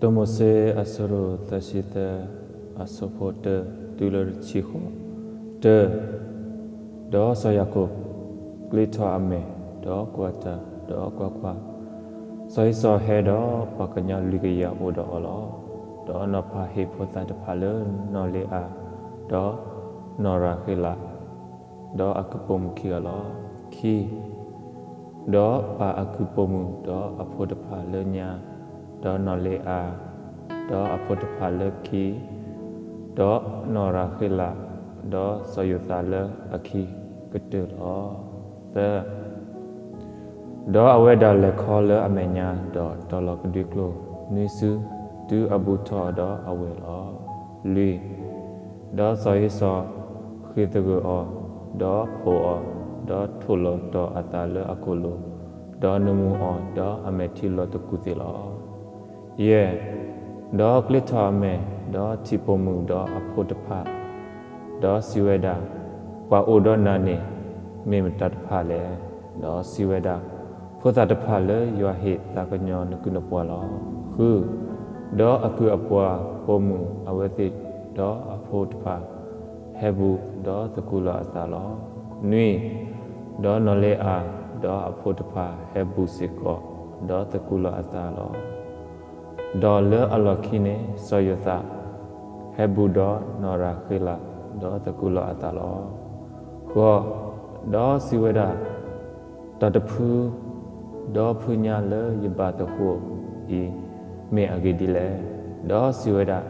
တၢမိၤၡ့အဆၢဒိၣ်သၢဆံသၢ အဆၢဖိတၢတုၤလၢတဆံဃိး, တၢ, ဒီးစီၤယၤကိာ်ကျ့ထီၣ်အမဲာ်, ဒီးကွၢ်တၢ်, ဒီးကွၢ်ကွၢ်, စီၤဧ့စီၤဟဲဒီးပှၤကညီလွံၢ်ကယၤအိၣ်ဒီးအီၤလီၤ. ဒီးနီၤဖးဟ့ၣ်ဖိသၣ်တဖၣ်လၢနီၢ်လ့အၤ, ဒီးနီၢ်ရၤဃ့လး, ဒီးအကုၢ်ပိာ်မုၣ်ခံဂၤလီၤ. ခံ, ဒီးပာ်အကုၢ်ပိာ်မုၣ်ဒီးအဖိတဖၣ်လၢညါ, ဒီးနီၢ်လ့အၤ, ဒီးအဖိတဖၣ်လၢခံ, ဒီးနီၢ်ရၤဃ့လး, ဒီးစီၤယိၤသးလၢအခံကတၢၢ်လီၤ. သၢ, ဒီးအဝဲဒၣ်လဲၤခီလၢအမဲာ်ညါ, ဒီးတီၤလီၤကဒွံကျိၣ်နွံစု, တုၤအဘူးထီၣ်ဒီးအဝဲၢ်လီၤ. လွံၢ်, ဒီးစီၤဧ့စီၤဃ့ၢ်သဂၢၢ်အီၤ, ဒီးဖိးအီၤ, ဒီးထိၣ်လီၤတီၤအသးလၢအကိာ်လိၤ, ဒီးနမူအီၤ, ဒီးအမဲာ်ထံလီၤတကူၣ်သ့ၣ်လီၤ. ယဲၢ်, ဒီးကျ့ထီၣ်အမဲာ်, ဒီးထံၣ်ပိာ်မုၣ်ဒီးအဖိတဖၣ်, ဒီးစံးဝဲဒၣ်, ပှၤအိၣ်ဒီးနၤန့ၣ် မ့ၢ်မတၤတဖၣ်လဲၣ်. ဒီးစံးဝဲဒၣ်, ဖိသၣ်တဖၣ်လၢယွၤဟ့ၣ်သးကညီၤနကုၢ်နပှၤလီၤ. ဃု, ဒီးအကုၢ်အပှၤပိာ်မုၣ်အဝဲသ့ၣ်ဒီးအဖိတဖၣ် ဟဲဘူးဒီးသကူးလီၤအသးလီၤ. နွံ, ဒီးနီၢ်လ့အၤ, ဒီးအဖိတဖၣ်ဟဲဘူးစ့ၢ်ကီး, ဒီးသကူးလီၤအသးလီၤ. ဒီးလၢအလီၢ်ခံန့ၣ် စီၤယိၤသးဟဲဘူးဒီးနီၢ်ရၤဃ့လး, ဒီးသကူးလီၤအသးလီၤ. ဃိး, ဒီးစံးဝဲဒၣ်, တၢ်တဖု, ဒီဖုညါလၢယဘၣ်သဃိၤအံၤ မ့ၢ်အဂ့ၢ်ဒ်လဲၣ်. ဒီးစံးဝဲဒၣ်,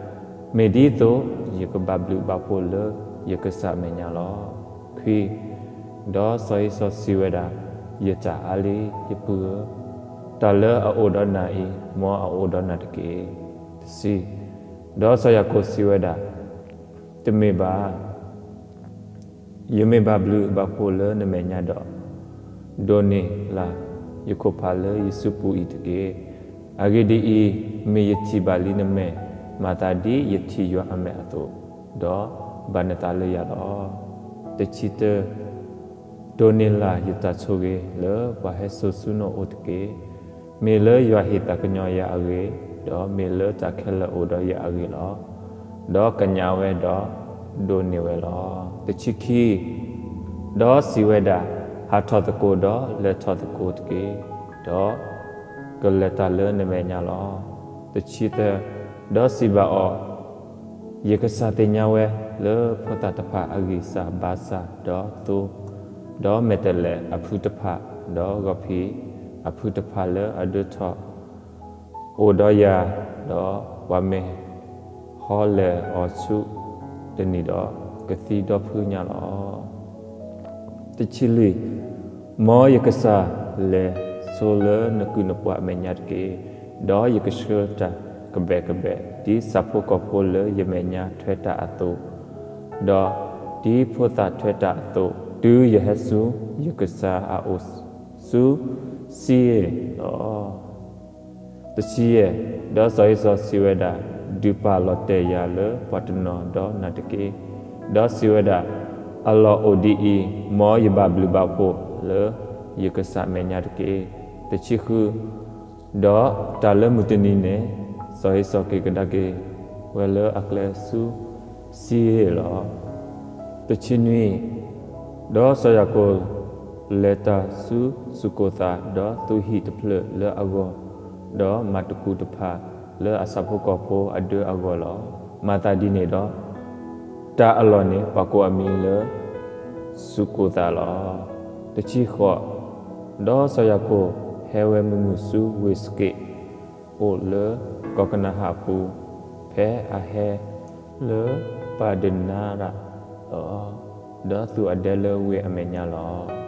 မ့ၢ်ဒ်သိးယကဘၣ်ဘျုးဘၣ်ဖှိၣ်လၢ ယကစၢ်အမဲာ်ညါလီၤ. ခွံ, ဒီးစီၤဧ့စီၤစံးဝဲဒၣ်, ယတၢ်အါလံ ယပုၢ်ဧၢ, တၢ်လၢအအိၣ်ဒီးနၤအံၤ မ်အအိၣ်ဒီးနၤတက့ၢ်. တဆံ, ဒီးစီၤယၤကိာ်စံးဝဲဒၣ်, တမ့ၢ်ဘၣ်, ယမ့ၢ်ဘၣ်ဘျုးဘၣ်ဖှိၣ်လၢနမဲာ်ညါဒီး, ဒိးန့ၢ်လၢ်ယခိၣ်ဖးလၢယစုပူၤအံၤတက့ၢ်. အဂ့ၢ်ဒ်အံၤ, မ့ၢ်ယထံၣ်ဘၣ်လံနမဲာ်, မၤသးဒ်ယထံၣ်ယွၤအမဲာ်အသိး, ဒီးဘၣ်နသးလၢယၤလီၤ. တဆံတၢ, ဒိးန့ၢ်လၢ်ယတၢ်ဆိၣ်ဂ့ၤလၢပှၤဟဲစိာ်ဆူနအိၣ်တက့ၢ်. မ့ၢ်လၢယွၤဟ့ၣ်သးကညီၤယၤအဂ့ၢ်, ဒီးမ့ၢ်လၢတၢ်ခဲလၢာ်အိၣ်ဒီးယၤအဂ့ၢ်လီၤ. ဒီးကညးဝဲဒီးဒိးန့ၢ်ဝဲလီၤ. တဆံခံ, ဒီးစံးဝဲဒၣ်, ဟးထီၣ်သကိးဒီးလဲၤထီၣ်သကိးတက့ၢ်, ဒီးကလဲၤတၢ်လၢနမဲာ်ညါလီၤ. တဆံသၢ, ဒီးစံးဘၣ်အီၤ, ယကစၢ်သ့ၣ်ညါဝဲလၢဖိသၣ်တဖၣ်အဂံၢ်စၢ်ဘါစၢ်, ဒီးသိ, ဒီးမဲာ်တဲးလဲးအဖုတဖၣ်, ဒီးဂီၤဖံးအဖုတဖၣ်လၢအဒၢထီၣ် အိၣ်ဒီးယၤ, ဒီးပှၤမ့ၢ်ဟီလဲၤအီၤဆူတနံၤဒီး, ကသံဒီဖုညါလီၤ. တဆံလွံၢ်, မ်ယကစၢ်လဲၤဆိလၢနကုၢ်နပှၤအမဲာ်ညါတက့ၢ်, ဒီးယကဆှၢတၢ်ကဘဲးကဘဲး ဒ်ဆၣ်ဖိကီၢ်ဖိလၢယမဲာ်ညါထွဲတၢ်အသိး, ဒီးဒ်ဖိသၣ်ထွဲတၢ်အသိး, တုၤယဟဲဆူယကစၢ်အအိၣ်ဆူစံယ့ၣ်လီၤ. တဆံယဲၢ်, ဒီးစီၤဧ့စီၤစံးဝဲဒၣ်, ဒုးပာ်လီၤတဲာ်ယၤလၢပှၤတနီၤဒီးနၤတက့ၢ်. ဒီးစံးဝဲဒၣ်, အလီၢ်အိၣ်ဒ်အံၤ, မ်ယဘၣ်ဘျုးဘၣ်ဖှိၣ်လၢယကစၢ်မဲာ်ညါတက့ၢ်. တဆံဃု, ဒီးတၢ်လၢမုၢ်တနံၤန့ၣ်, စီၤဧ့စီၤက့ၤကဒါက့ၤဝဲလၢအကျဲဆူစံယ့ၣ်လီၤ. တဆံနွံ, ဒီးစီၤယၤကိာ်လဲၤတၢ်ဆူစူၢ်ကိၢ်သး, ဒီးသူဟံၣ်တဖျၢၣ်လၢအဂီၢ်, ဒီးမၤတကူတဖၣ်လၢအဆၣ်ဖိကီၢ်ဖိအဒၢအဂီၢ်လီၤ. မၤသးဒ်န့ၣ်ဒီး, တၢ်အလီၢ်န့ၣ်ပှၤကိးအမံၤလၢစူၢ်ကိၢ်သးလီၤ. တဆံဃိး, ဒီးစီၤယၤကိာ်ဟဲဝဲမုာ်မုာ်ဆူဝ့ၢ်စက့း အိၣ်လၢကီၢ်ကနၤအၣ်အပူၤ, ဖဲအဟဲလၢပၢ်ဒနၤရၣ်လီၤ. ဒီးသူၣ်အဒဲလၢဝ့ၢ်အမဲာ်ညါလီၤ.